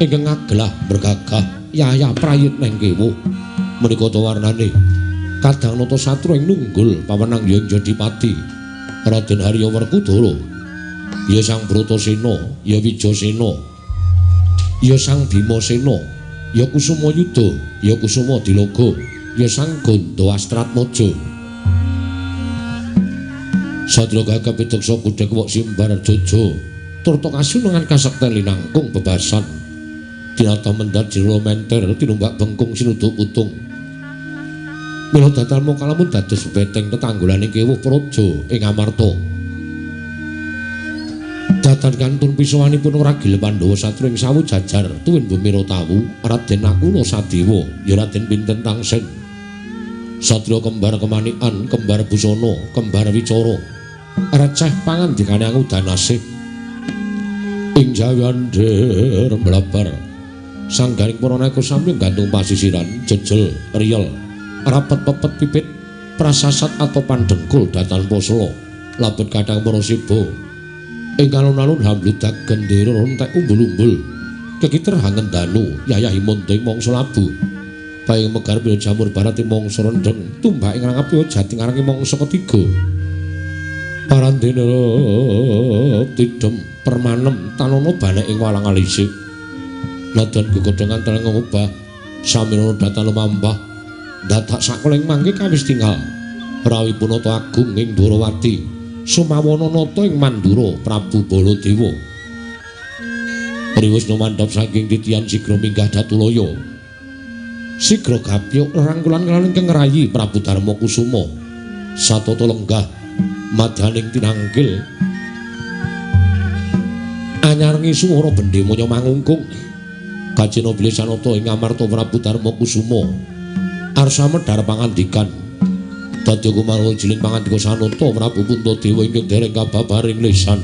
Ingkang ngagelah bergagah yaya prayit neng kewuh. Menika ta warnane kadang nata satru ing nunggul pawenang ya ing Jodipati Raden Harya Werkudara, ya Sang Bratasena, ya Wijasena, ya Sang Bimasena, ya Kusuma Yuda, ya Kusuma Dilaga, ya Sang Ganda Astratmaja. Satria gagah pideksa gudheg wok simbar jojo turta kasunungan kasekten linangkung bebasan dinata mendar jero menter tinumbak bengkung sinuduk putung. Mila datalma kalamun dados beteng tetanggulaning kewuh praja ing Amarta. Datan kantun pisawanipun ragil Pandhawa satru ing sawu jajar tuwin bumi Rotawu Raden Nakula Sadewa ya Raden Pinten Tangsen. Satria kembar kemanikan, kembar busana, kembar wicara. Receh pangandikane angudan asih. Ing jawander mlabar. Sang garing para naga sami gantung pasisiran jejel riyel rapet pepet pipit prasasat atau pandengkul datan posela labet kadang para siba ing alun-alun hambludak gendera rontek umbul-umbul kekiter hangen danu yayahi monting mangsa labu bayang megar pira jamur barat mangsa rendheng tumbak ing rangap jati ngarangi mangsa ketiga parandene tidem permanem tanono banek ing walang alisik nadyan gegodhongan teleng ngobah samirana datan lumampah dadak sakoleng mangke kawis tinggal rawuhipun Nata Agung ing Dwarawati Sumawana nata ing Mandura Prabu Baladewa Riwusna mandhap saking titian sigra minggah Datulaya sigra gapyuk rerangkulan kaliyan ingkang ngrayi Prabu Darma Kusuma satata lenggah madyaning tinangkil anyarengi swara bendhe maya mangungkung kajena bilih sanata ing Amarta Prabu Darma Kusuma arsa medhar pangandikan dadi kumarwa jilin pangandika sanata Prabu Puntadewa ingkang dereng kababaring lisan.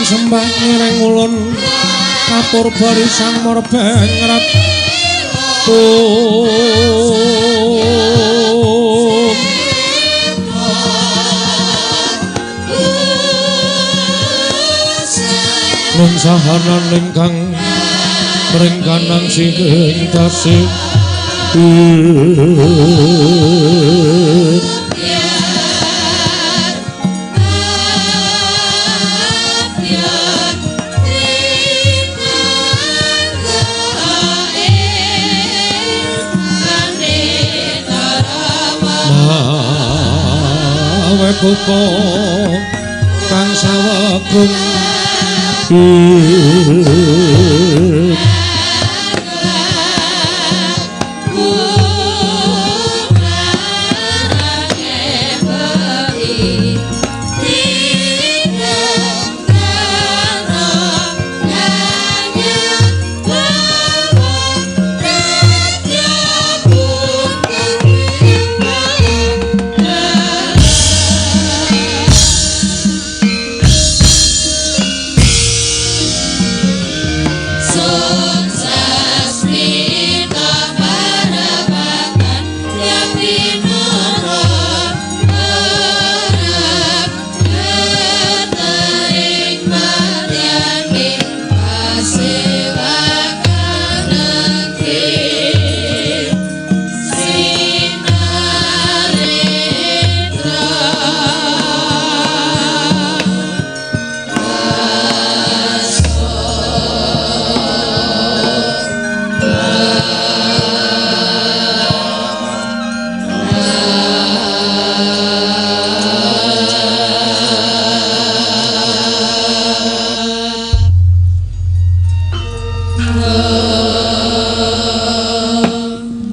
Sembah ngereng ulun kapur barisan morbeng ratu nun sahanan ingkang ringkanang sing tasih. Werkoko kang sawegung.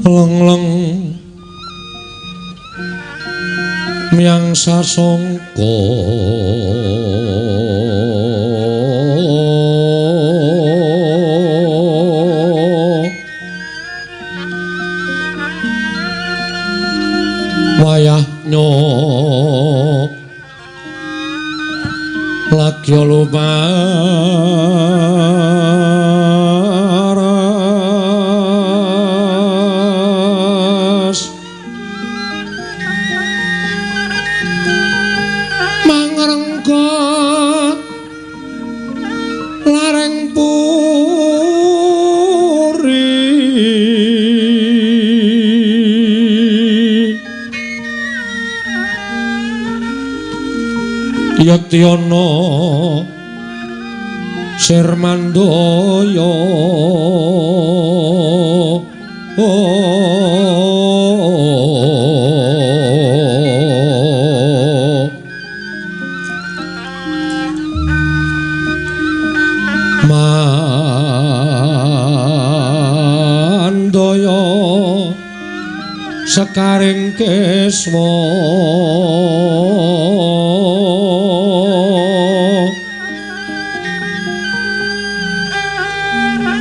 Leng-leng miang sasongko wayah nyok lagi lumaras mangrengga lareng puri yekti ana Sirmandaya. Mandaya sekaring keswa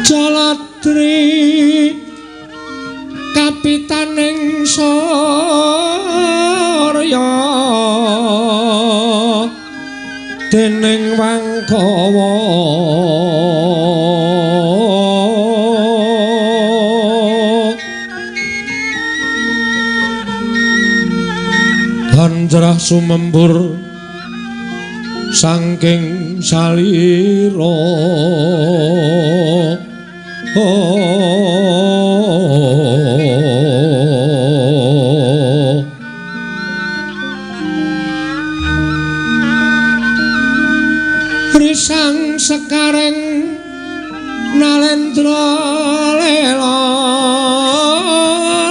Jaladri kapitaning surya dening Wangkawa. Hanjrah sumembur saking salira. Risang sekareng nalendra lela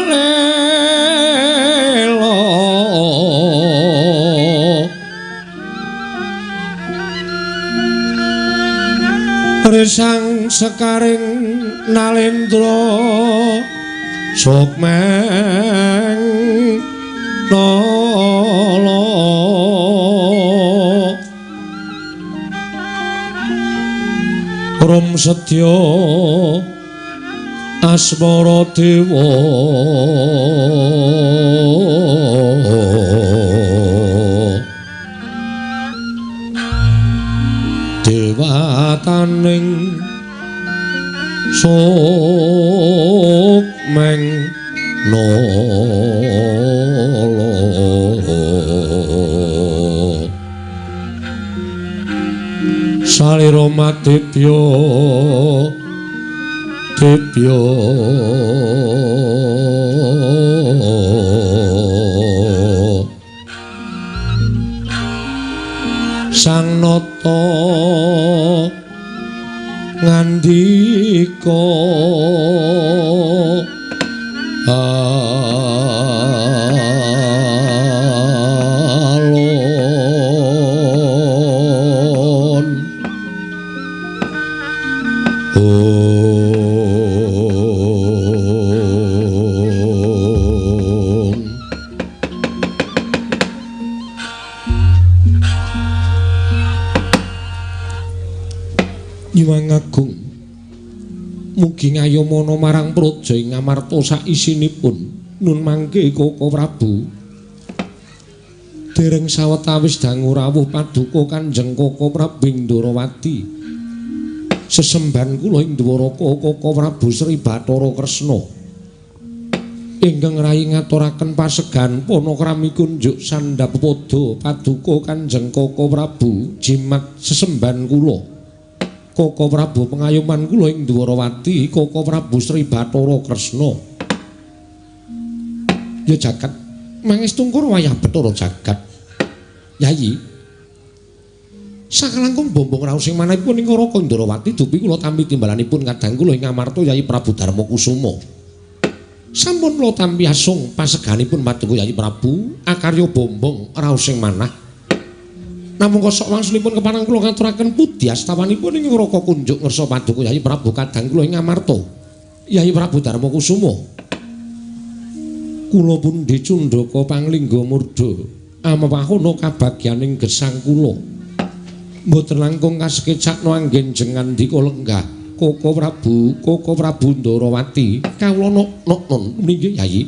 lela. Risang sekaring nalendra sukmeng nala. Rum sedya asmara dewa dewataning sukmeng nala. Salira madibya dibya Sang Nata ngandika alon. Nyiwang Agung mugi ngayomana marang praja ing Ngamarta saisinipun nun mangke Koko Prabu. Dereng sawetawis dangu rawuh paduka Kanjeng Koko Prabu ing Ndorowati. Sesembahan kula ing Dwaraka Koko Prabu Sri Bathara Kresna. Ingkang rayi ngaturaken pasegan panakrami kunjuk sandhap pada paduka Kanjeng Koko Prabu jimat sesembahan kula. Koko Prabu pengayoman kula ing Dwarawati Koko Prabu Sri Bathara Kresna. Ya jagat mangestungkur wayah Bathara jagat. Yayi sakalangkung bombong raos ing manahipun ing Raka Ndrawati dupi kula tampi timbalanipun kadang kula ing Ngamarta Yayi Prabu Darma Kusuma. Sampun kula tampi asung paseganipun paduka Yayi Prabu akarya bombong raos ing manah. Namung kosok wangsulipun kepareng kula ngaturaken pudi astawanipun ing Raka kunjuk ngersa paduka Yayi Prabu kadang kula ing Ngamarta Yayi Prabu Darma Kusuma. Kula pundi cundhaka panglingga murda amewahana kabagyaning gesang kula. Mboten langkung kasekecakna anggen jengandika lenggah Koko Prabu, Koko Prabu Ndorowati kawula nok-non nggih Yayi.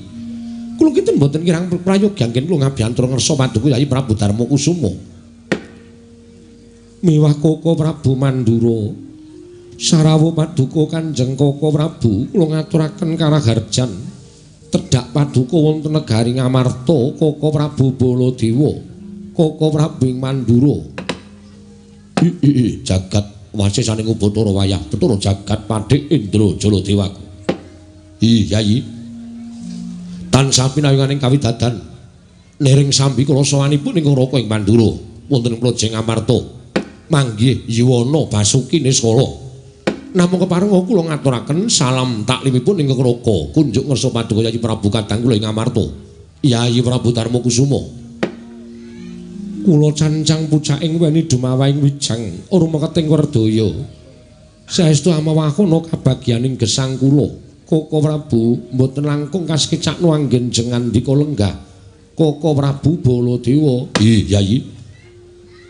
Kula kinten mboten kirang prayogi anggen kula ngabiyantara ngersa paduka Yayi Prabu Darma Kusuma. Miwah Koko Prabu Mandura sarawuh paduka Kanjeng Koko Prabu kula ngaturaken karaharjan tedhak paduka wonten negari Ngamarta Koko Prabu Baladewa Koko Prabu ing Mandura. Jagat wasisaning Ubathara wayah Bathara jagat padhek Indra Jaladewaku. Yayi tansah pinayunganing kawidadan niring sambi kula sawanipun ing Raka ing Mandura wonten ing Praja Ngamarta manggih Yuwana Basuki Niskala. Namung kepareng kula ngaturaken salam taklimipun ing Raka kunjuk ngersa paduka Yayi Prabu kadang kula ing Ngamarta Yayi Prabu Darma Kusuma. Kula cancang pucaking weni dumawahing wijang rumeketing werdaya. Saestu amewahana kabagyaning gesang kula. Koko Prabu mboten langkung kasekecakna anggen jengandika lenggah Koko Prabu Baladewa. Yayi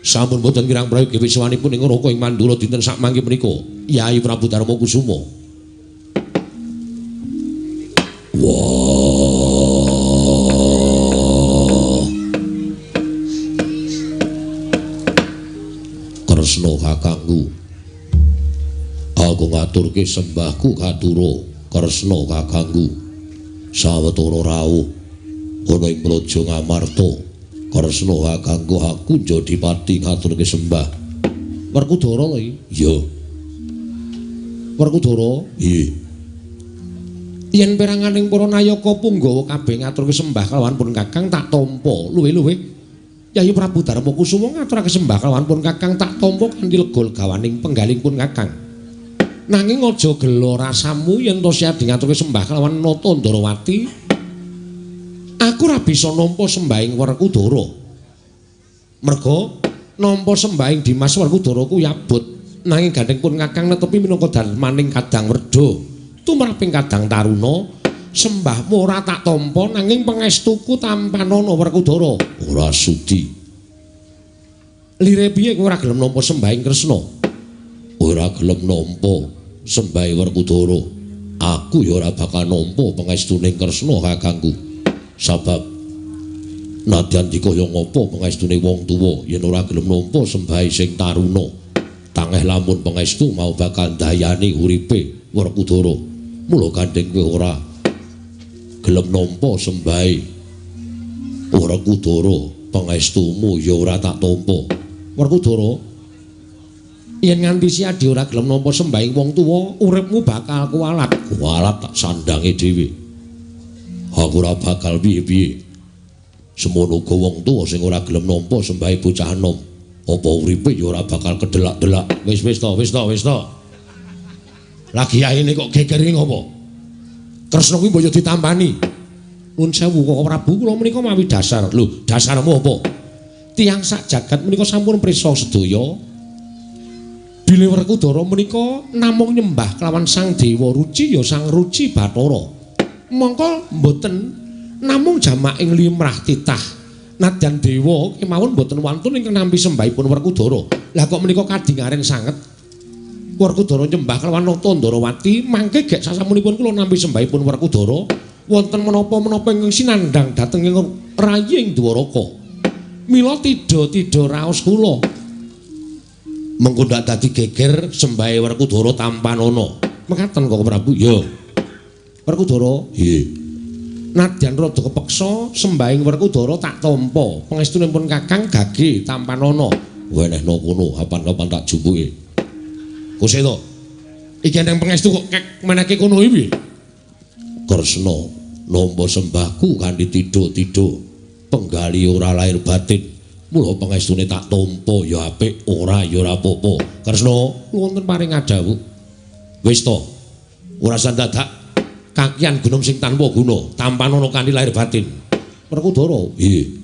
sampun mboten kirang prayogi wiswanipun ing Raka ing Mandura dinten sakmangke menika Yayi Prabu Darma Kusuma. Wah, Kresna kakangku, aku ngaturke sembahku katura Kresna kakangku. Sawetara rawuh ana ing Praja Ngamarta Kresna kakangku, aku Jodipati ngaturke sembah. Werkudara lho iki? Iya. Werkudara? Nggih. Yen peranganing para nayaka punggawa kabeh ngaturke sembah kalawan pun kakang tak tampa luwih-luwih Yayi Prabu Darma Kusuma ngaturake sembah kalawan pun kakang tak tampa kanthi lega legawaning penggaling pun kakang. Nanging aja gela rasamu yen to siadi ngaturke sembah kalawan Nata Ndrawati. Aku ora bisa nampa sembahing Werkudara. Merga nampa sembahing Dimas Werkudara kuwi abot. Nanging gandeng pun kakang netepi minangka darmaning kadang werda tumraping kadang taruna. Sembahmu ora tak tampa nanging pangestuku tampanana Werkudara. Ora sudi. Lire piye kowe ora gelem nampa sembahing Kresna? Ora gelem nampa sembahe Werkudara. Aku ya ora bakal nampa pangestune Kresna kakangku. Sabab nadyan dikaya ngapa pangestune wong tuwa yen ora gelem nampa sembahe sing taruna, tangeh lamun pangestu mau bakal ndayani uripe Werkudara. Mula gandeng kowe ora gelem nampa sembahe Werkudara, pangestumu ya ora tak tampa. Werkudara, yen nganti siadi ora gelem nampa sembahing wong tuwa, uripmu bakal kualat. Kualat tak sandange dhewe. Aku ora bakal piye-piye. Semono uga wong tuwa sing ora gelem nampa sembahe bocah enom, apa uripe ya ora bakal kedelak-delak. Wis wis to, wis to, wis to. Lagi yaene kok geger iki ngopo? Kresna kuwi mbok yo ditampani. Nuwun sewu Koko Prabu, kula menika mawi dasar. Lho, dasarmu apa? Tiyang sak jagat menika sampun prisa sedaya. Bilih Werkudara menika namung nyembah kelawan Sang Dewa Ruci ya Sang Ruci Bathara. Mongko mboten namung jamak ing limrah titah. Nadyan dewa kemawon mboten wantun ingkang nampi sembahipun Werkudara. Lah kok menika kadingaren sanget? Werkudara nyembah kelawan Nata Ndarawati, mangke gek sasampunipun kula nampi sembahipun Werkudara wonten menapa-menapa ingkang sinandhang dhateng ing raying Dwaraka. Mila tidha-tidha raos kula. Mengko ndak dadi geger sembahe Werkudara tampanana. Mekaten Koko Prabu? Ya. Werkudara? Nggih. Nadyan rada kepeksa sembahing Werkudara tak tampa. Pangestunipun Kakang gage tampanana. Wenehno kono kapan-kapan tak jupuke. Kose to. Iki eneng pangestu kok kek meneke kono iki piye? Kresna nampa sembahku kanthi tidha-tidha. Penggali ora lahir batin. Mula pangestune tak tampa ya apik, ora ya ora apa-apa. Kresna wonten paring adhawuh. Wis to. Ora usah dadak kakian gunung sing tanpa guna, tampanana kanthi lahir batin. Werkudara, nggih.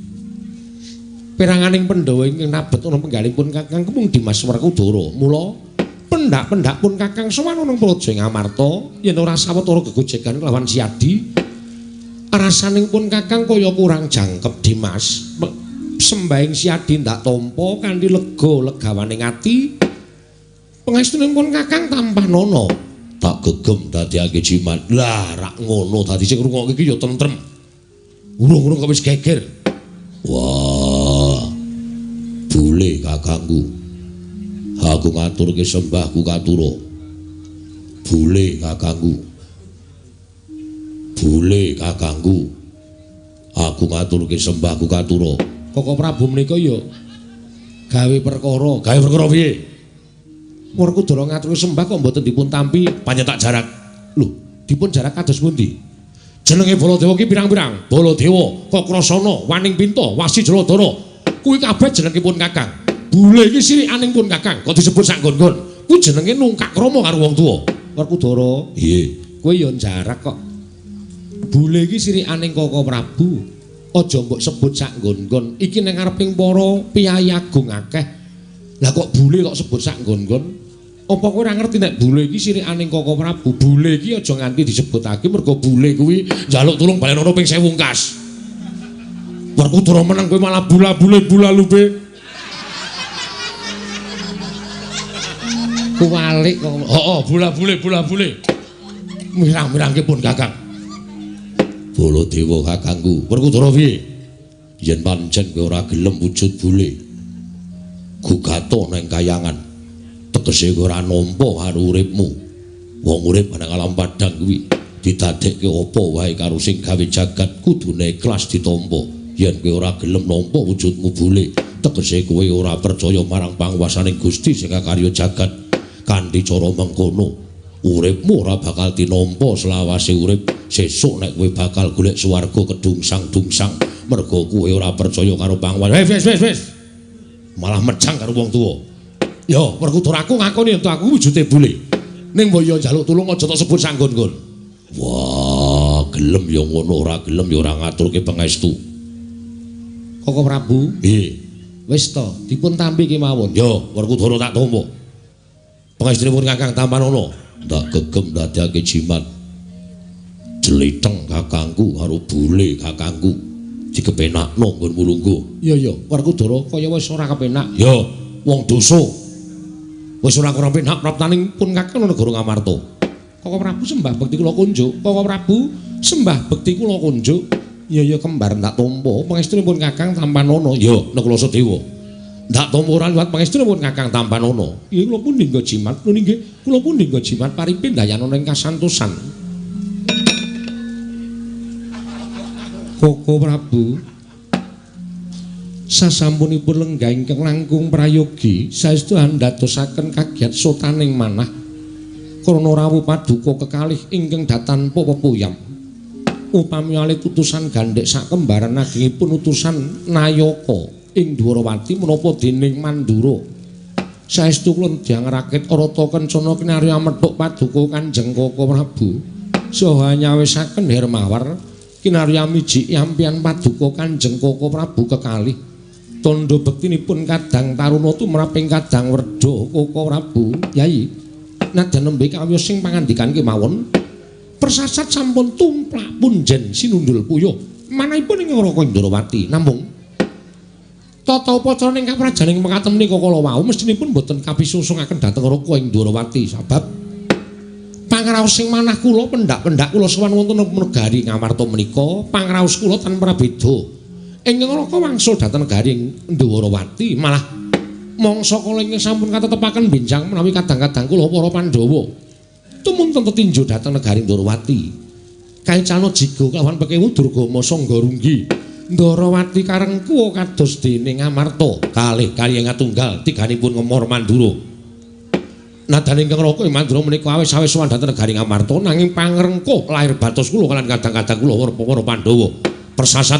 Peranganing Pandhawa ingkang nabet ana penggalipun Kakang Kemung Dimas Werkudara. Mula pendak-pendak pun Kakang sowan ana Praja Ngamarta yen ora sawetara gegojegan kelawan Siadi. Rasaning pun Kakang kaya kurang jangkep Dimas. Sembahing Siadi ndak tampa kanthi lega legawaning ati. Pangestunipun Kakang tampah nono. Tak gegem dadiake jimat. Lah rak ngono dadi sing ngrungokke iki ya tentrem. Urung-urung kok wis geger. Wah. Bule kakangku. Aku ngaturke sembahku katura. Bule kakangku. Bule kakangku. Aku ngaturke sembahku katura. Koko Prabu menika ya gawe perkara. Gawe perkara piye? Werkudara ngaturke sembah kok mboten dipun tampi pancen tak jarak. Lho, dipun jarak kados pundi? Jenenge Baladewa ki pirang-pirang. Baladewa, Kakrasana, Waning Pinta, Wasi Jaladara. Kuwi kabeh jenengipun Kakang. Bule iki sirikaning pun Kakang, kok disebut sak nggon-nggon. Kuwi jenenge nungkak krama karo wong tuwa. Werkudara, nggih. Kowe ya jarak kok. Bule iki sirikaning Koko Prabu. Aja mbok sebut sak nggon-nggon. Iki ning ngareping para piyayi agung akeh. Lah kok bule kok sebut sak nggon-nggon? Apa kowe ora ngerti nek bule iki sirikaning Koko Prabu? Bule iki aja nganti disebutake mergo bule kuwi njaluk tulung balenono ping 1000 kas. Werkudara meneng kowe malah bula-bule bula-lube. Kuwalik kok. Heeh, bula-bule bula-bule. Mirang-mirangke pun Kakang. Baladewa kakangku. Werkudara piye? Yen pancen kowe ora gelem wujud bule, gugato nang kayangan. Tegese kowe ora nampa karo uripmu. Wong urip nang alam padhang kuwi didadekke apa wae karo sing gawe jagat kudune ikhlas ditampa. Yen kowe ora gelem nampa wujudmu bule, tegese kowe ora percaya marang panguwasaning Gusti sing kakarya jagat. Kanthi cara mengkono, uripmu ora bakal tinampa selawase urip. Sesuk nek kowe bakal golek swarga kedungsang-dungsang mergo kowe ora percaya karo panguwasa. Wis wis wis. Malah mejang karo wong tuwa. Ya, Werkudara aku ngakoni yen aku wujude bule. Ning mbok ya njaluk tulung aja tok sebut sak nggon-nggon. Wah, gelem ya ngono, ora gelem ya ora ngaturke pangestu. Koko Prabu, nggih. Wis to, dipun tampi kemawon. Ya, Werkudara tak tampa. Pangestunipun Kakang tampanana. Ndak gegem ndadekake jimat. Jlitheng kakangku karo bule kakangku. Dikepenakno nggonmu lungguh. Iya ya, Werkudara kaya wis ora kepenak. Ya, wong dosa. Wis ora kurang penak praptaning pun Kakang negara Ngamarta. Koko Prabu sembah bekti kula kunjuk. Koko Prabu sembah bekti kula kunjuk. Iya ya kembar ndak tampa pangestunipun Kakang tampanana. Ya, Nakula Sadewa. Ndak tampa ora liwat pangestunipun Kakang tampanana. Iya kula pun ningga jimat. Lho nggih, kula pun ningga jimat paripe ndayanana ing kasantosan. Koko Prabu sasampunipun lenggah ingkang langkung prayogi saestu andadosaken kagiat sotaning manah krana rawuh paduka kekalih ingkang datanpa pepuyam. Upami alit utusan gandhek sakembaran agengipun utusan Nayaka ing Dwarawati menapa dening Mandura. Saestu kula nedhang rakit Rata Kencana kinarya methuk paduka Kanjeng Koko Prabu saha nyawisaken Hermawar kinarya miji yampian paduka Kanjeng Koko Prabu kekalih. Tandha bektinipun kadang taruna tumraping kadang werda Koko Prabu. Yai, nadyan nembe kawiyos sing pangandikan kemawon persasat sampun tumplak punjen sinundul puyuh manahipun ing Raka Indrawati. Namung Tata upacara ing kaprajan ing mekaten menika kala wau mestinipun boten kapisungsungaken dhateng Raka ing Ndwarawati sabab pangraos sing manah kula pendak-pendak kula sowan wonten negari Ngamarta menika pangraos kula tan prabeda. Ing Raka wangsul dhateng negari Ndwarawati malah mangsa kala ingkang sampun katetepaken benjang menawi kadang-kadang kula para Pandhawa tumunten tetinju dhateng negari Ndwarawati. Kaicana jiga kelawan pekewu Durgama Sangga Runggi. Ndwarawati karengkuwa kados dene Ngamarta kalih kaliyan tunggal tiganipun Ngemor Mandura. Nadan ingkang Raka ing Mandura menika awis-awis sowan dhateng negari Ngamarta nanging pangrengkuh lahir batos kula kaliyan kadang-kadang kula para Pandhawa. Persasat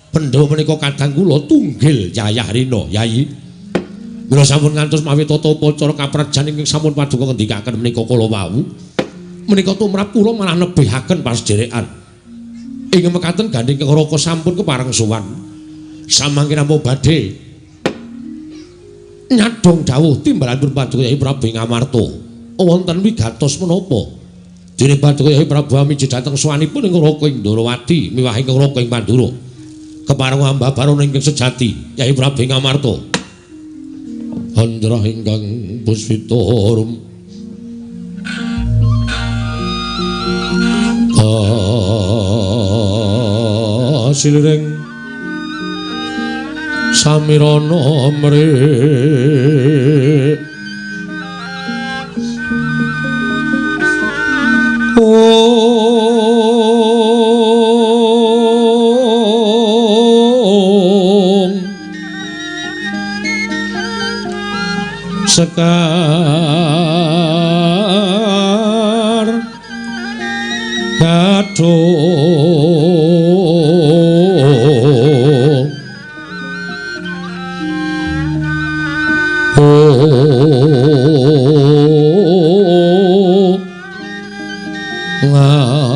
Pandhawa menika kadang kula tunggil Yayah Rina, Yayi. Mila sampun ngantos mawi tata upacara kaprajan ingkang sampun paduka ngendikaken menika kala wau. Menika tumrap kula malah nebihaken pasdherekan. Ing mekaten gandhing Kang Raka sampun kepareng sowan. Samangke namung badhe nyadhong dawuh timbalanipun paduka Yai Prabu Ngamarta. Wonten wigatos menapa? Dene paduka Yai Prabu amiji dhateng sowanipun ing Raka ing Ndwarawati miwah ing Raka ing Mandura. Kepareng ambabaron ingkang sejati Yai Prabu Ngamarta. Andra ingkang puspita rum siliring samirana mrik ong sekar gadhung ngas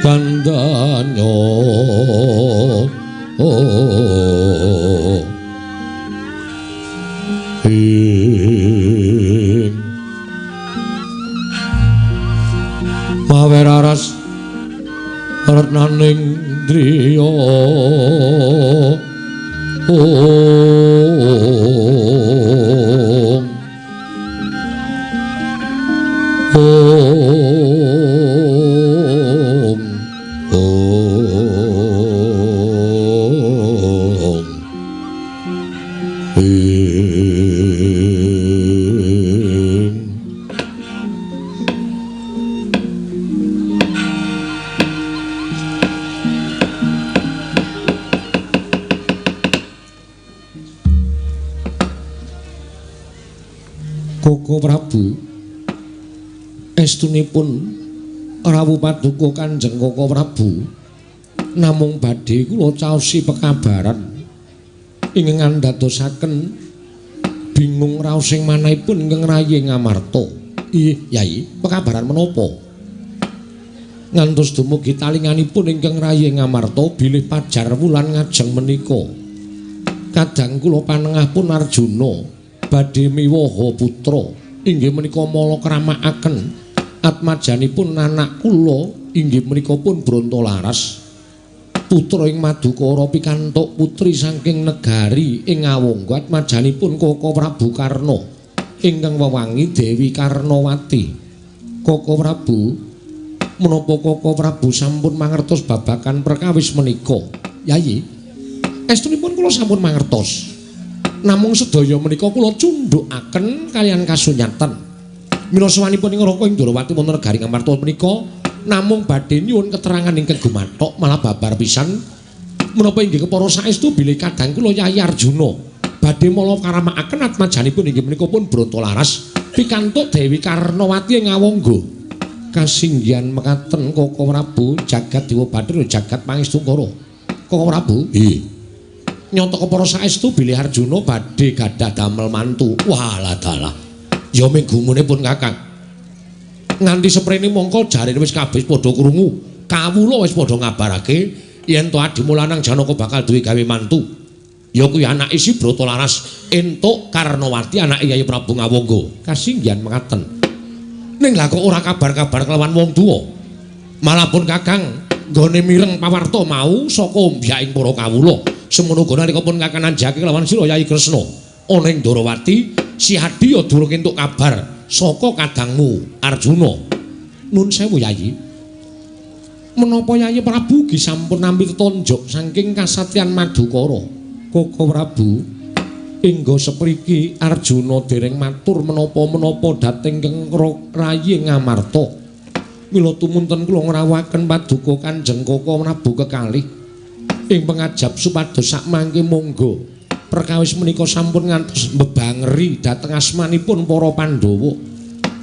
kandanyo ing maweraras retnaning driya ong ong ong ing Koko Prabu estunipun rawuh paduka Kanjeng Koko Prabu namung badhe kula caosi pekabaran ingkang andadosaken bingung raos sing manahipun ingkang rayi Ngamarta. Ih, Yai, pekabaran menapa? Ngantos dumugi talinganipun ingkang rayi Ngamarta bilih pajar wulan ngajeng menika kadang kula panengah pun Arjuna badhe miwaha putra inggih menika mala kramakaken atmajanipun anak kula inggih menika pun Brontolaras putra ing Madukara pikantuk putri saking negari ing Awangga atmajanipun Koko Prabu Karna ingkang wewangi Dewi Karnawati. Koko Prabu, menapa Koko Prabu sampun mangertos babagan perkawis menika? Yayi, estunipun kula sampun mangertos. Namung sedaya menika kula cundhukaken kaliyan kasunyatan. Mila sowanipun ing Raka ing Ndwarawati wonten negari Ngamarta menika namung badhe nyuwun keterangan ingkang gumathok malah babar pisan menapa inggih kepara saestu bilih kadang kula Yayi Arjuna badhe mala karamakaken atmajanipun inggih menika pun Brontolaras pikantuk Dewi Karnawati ing Awangga. Kasinggihan mekaten Koko Prabu jagat Dewa Bathara jagat Pangestungkara. Koko Prabu, nggih. Nyata kepara saestu bilih Arjuna badhe gadah damel mantu. Walah dalah. Ya ming gumune pun Kakang. Nganti seprene mongko jarene wis kabeh padha krungu. Kawula wis padha ngabarake yen to adimu lanang Janaka bakal duwe gawe mantu. Ya kuwi anake si Brontolaras entuk Karnawati anake Yayi Prabu Ngawangga. Kasinggihan mekaten. Ning lha kok ora kabar-kabar kelawan wong tuwa. Malah pun Kakang Nggone mireng pawarta mau saka ombyaking para kawula. Semono uga nalika pun kakang nanjake kelawan sira Yayi Kresna ana ing Ndorowati, si Adi ya durung entuk kabar saka kadangmu Arjuna. Nun sewu Yayi. Menapa Yayi Prabu ugi sampun nampi tetonjok saking kasatriyan Madukara? Koko Prabu, ingga sepriki Arjuna dereng matur menapa-menapa dhateng keng rayi Ngamarta. Mila tumunten kula ngrawuhaken paduka Kanjeng Koko Prabu kekalih ing pengajap supados sakmangke monggo perkawis menika sampun ngantos mbebangeri dhateng asmanipun para Pandhawa.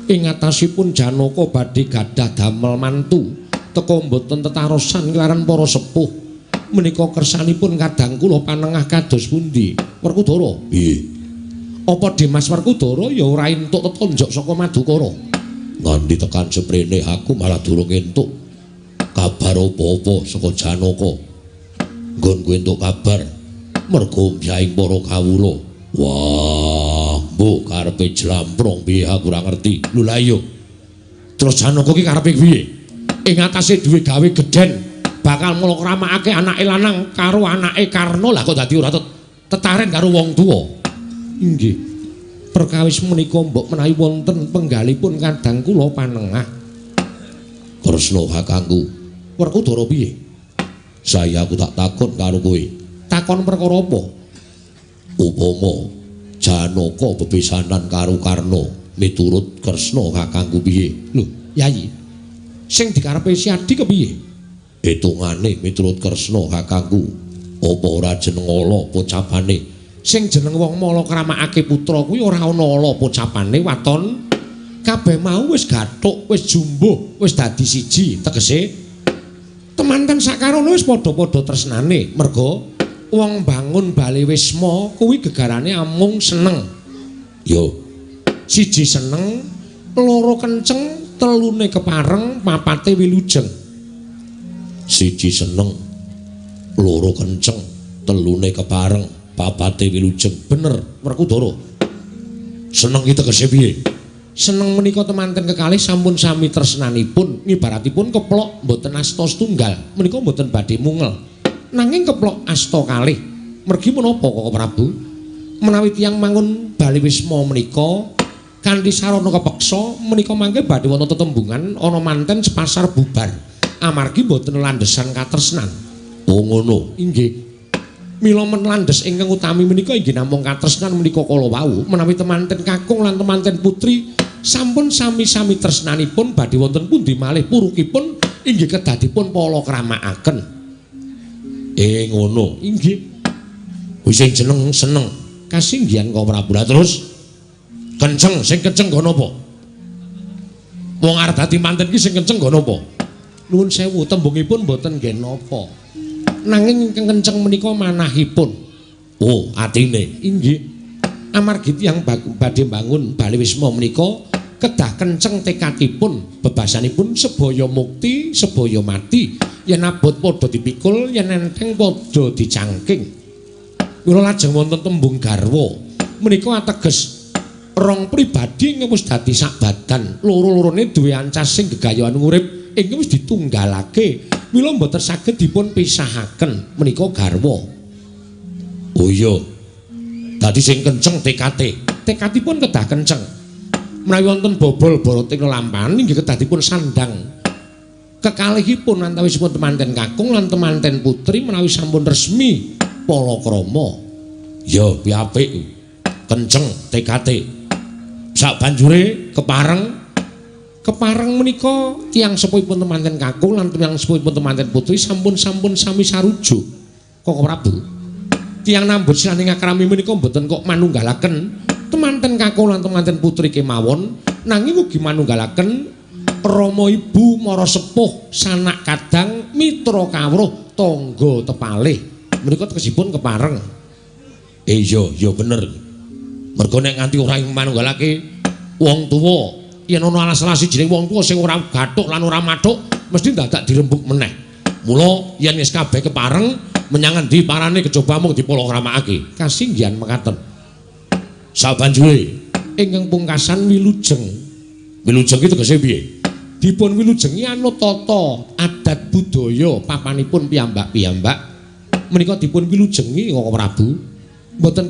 Ing atasipun Janaka badhe gadah damel mantu teka mboten tetarosan kelaran para sepuh. Menika kersanipun kadang kula panengah kados pundi? Werkudara. Piye? Apa Dimas Werkudara ya ora entuk tetonjok saka Madukara? Nganti tekan seprene aku malah durung entuk kabar apa-apa saka Janaka. Nggonku entuk kabar mergo mbyahing para kawula. Wah, mbuh karepe jlamprong piye aku ora ngerti. Lho lah iya. Terus Janaka ki karepe piye? Ing atase duwe gawe gedhen bakal mlakramakake anake lanang karo anake Karna, lah kok dadi ora tetaren karo wong tuwa. Inggih. Perkawis menika mbok menawi wonten penggalipun kadang kula panengah. Kresna kakangku. Werkudara piye? Saya aku tak takon karo kowe. Takon perkara apa? Upama Janaka bebesanan karo Karna miturut Kresna kakangku piye? Lho, Yayi. Sing dikarepe si Adi kepiye? Hitungane miturut Kresna kakangku, apa ora jeneng ala pocapane? Sing jeneng wong mala kramakake putra kuwi ora ana ala pocapane waton. Kabeh mau wis gathuk, wis jumbuh, wis dadi siji. Tegese temanten sakarana wis padha-padha tresnane. Merga wong bangun bale wisma kuwi gegarane amung seneng. Yo, siji seneng, loro kenceng, telune kepareng, papate wilujeng. Siji seneng, loro kenceng, telune kepareng, papate wilujeng. Bener, Werkudara. Seneng ki tegese piye? Seneng menika temanten kekalih sampun sami tresnanipun, ngibaratipun keplok mboten asta setunggal, menika mboten badhe mungel. Nanging keplok asta kalih. Mergi menapa Koko Prabu? Menawi tiyang mangun bale wisma menika kanthi sarana kepeksa menika mangke badhe wonten tetembungan ana manten sepasar bubar. Amargi mboten landhesan katresnan. Oh ngono. Inggih. Mila men landhes ingkang utami menika inggih namung katresnan menika kala wau. Menawi temanten kakung lan temanten putri sampun sami-sami tresnanipun badhe wonten pundi malih purukipun inggih kedadipun pala kramakaken. Ngono. Inggih. Wis sing jeneng seneng. Kasinggihan Koko Prabu. Lah terus kenceng, sing kenceng nggo napa? Wong arep dadi manten ki sing kenceng nggo napa? Nuwun sewu, tembungipun mboten nggih napa. Nanging ingkang kenceng menika manahipun. Oh, atine. Inggih. Amargi tiyang badhe bangun bale wisma menika kedah kenceng tekadipun, bebasanipun sebaya mukti, sebaya mati. Yen abot padha dipikul, yen enteng padha dicangking. Mila lajeng wonten tembung garwa. Menika ateges rong pribadi ingkang wis dadi sak badan, loro-lorone duwe ancas sing gegayahan urip ingkang wis ditunggalake. Mila mboten saged dipun pisahaken. Menika garwa. Oh iya. Dadi sing kenceng tekate. Tekadipun kedah kenceng. Menawi wonten bobol boroting lelampahan inggih kedah dipun sandang. Kekalihipun antawisipun temanten kakung lan temanten putri menawi sampun resmi palakrama. Ya, kuwi apik. Kenceng tekate. Sabanjure kepareng. Kepareng menika tiyang sepuhipun temanten kakung lan tiyang sepuhipun temanten putri sampun-sampun sami sarujuk. Koko Prabu. Tiyang nambut silaning akrami menika mboten kok manunggalaken temanten kakung lan temanten putri kemawon, nanging ugi manunggalaken rama ibu, mara sepuh, sanak kadang, mitra kawruh, tangga tepalih. Menika tegesipun kepareng. Iya, iya bener. Mergo nek nganti ora manunggalake wong tuwa, yen ana alas-alase jeneng wong tuwa sing ora gathuk lan ora mathuk, mesti dadak dirembuk meneh. Mula yen wis kabeh kepareng, menyang endi parane kejaba mung dipalakramakake. Kasinggihan mekaten. Sabanjure ingkang pungkasan wilujeng. Wilujeng iki tegese piye? Dipun wilujengi anut tata adat budaya papanipun piyambak-piyambak. Menika dipun wilujengi Koko Prabu. Mboten